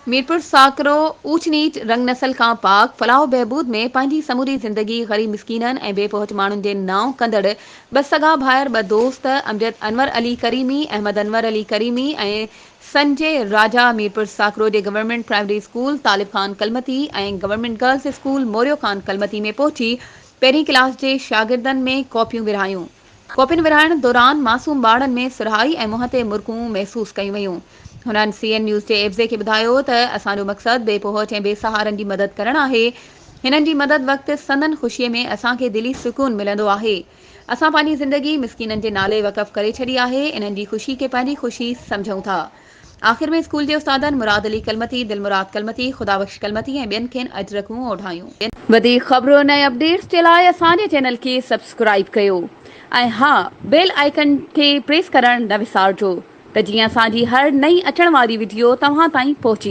ميرپور ساڪرو، اوچ نيچ، رنگ نسل کان پاڪ، فلاح و بهبود ۾ پنهنجي سموري زندگي غريب مسڪينن ۽ بي پهچ ماڻهن جي نانء ڪندڙ ٻه سڳا ڀائر ٻه دوست امجد انور علي ڪريمي، احمد انور علي ڪريمي ۽ سنجي راجا ميرپور ساڪرو جي government primary school Talib Khan Kalmati ۽ government girls school Morio Khan Kalmati ۾ پهچي پهرين ڪلاس جي شاگردن ۾ ڪاپيون ورهايون. ڪاپين ورهائڻ دوران معصوم ٻارڙن ۾ سرهائي ۽ منهن تي مرڪون محسوس ڪيون ويون. هنن سي اين نيوز جي عيوضي کي ٻڌايو ته اسان جو مقصد بي پهچ ۽ بي سهارن جي مدد ڪرڻ آهي. هنن جي مدد وقت سندن خوشي ۾ اسان کي دلي سڪون ملندو آهي. اسان پنهنجي زندگي مسڪينن جي نالي وقف ڪري ڇڏي آهي، انهن جي خوشي کي پنهنجي خوشي سمجهون ٿا. آخر ۾ اسڪول جي استادن مراد علي ڪلمتي، دلمراد ڪلمتي، خدا بخش ڪلمتي ۽ ٻين کين اجرڪون اوڍايون. وڌيڪ خبرن ۽ اپڊيٽس جي لاء اسان جي چينل کي سبسڪرائيب ڪيو ۽ ها بيل آئيڪن کي پريس ڪرڻ نه وسارجو ته جيئن اسان جي هر نئين اچڻ واري وڊيو توهان تائين پهچي.